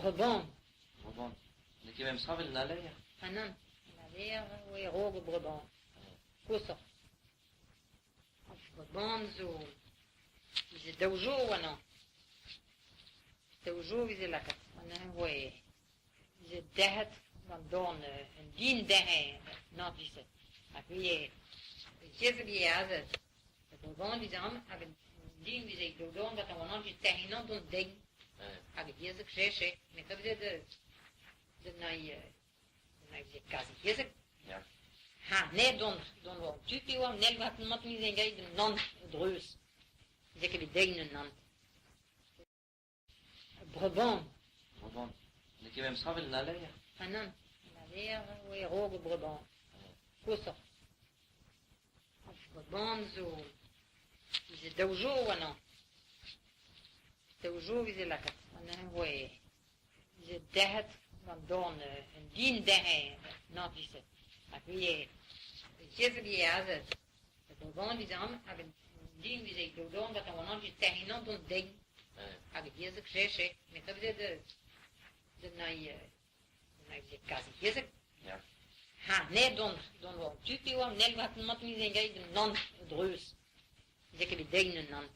Breban. Breban. N'eo ket memes tra 'vel an aler? Ah nann, an aler oa e-raok Breban. Koshoc'h. Ar Breban zo... 'Veze daou jour warnañ. Daou jour 'veze lakaet. An oa 'veze derc'het gant dorn un den dezhañ an vije. Hag ivez ivez aze Breban 'veze amañ hag un den 'veze daou dorn gantañ warnañ 'vije tec'hiñ d'an den. Hag e yezh cheñche met da kazi Ya. Ha ned dont war an tu eo an eil mat nann a-dreuz. Ne ket bet den un nann. Breban. Breban. N'eo ket memes tra 'vel an aler? Ah nann, an aler oa e-raok Breban. Koshoc'h. Ar Breban zo... 'Veze daou jour warnañ. Daou jour 'veze lakaet. An oa 'Veze derc'het gant dorn un den dezhañ an vije. Hag ivez ivez aze Breban 'veze amañ hag un den 'veze daou dorn gantañ warnañ 'vije tec'hiñ d'an den. Hag e yezh cheñche met da kazi yezh. Ya. Ha ned dont war an tu eo an eil nann a-dreuz. Ne ket bet den un nann.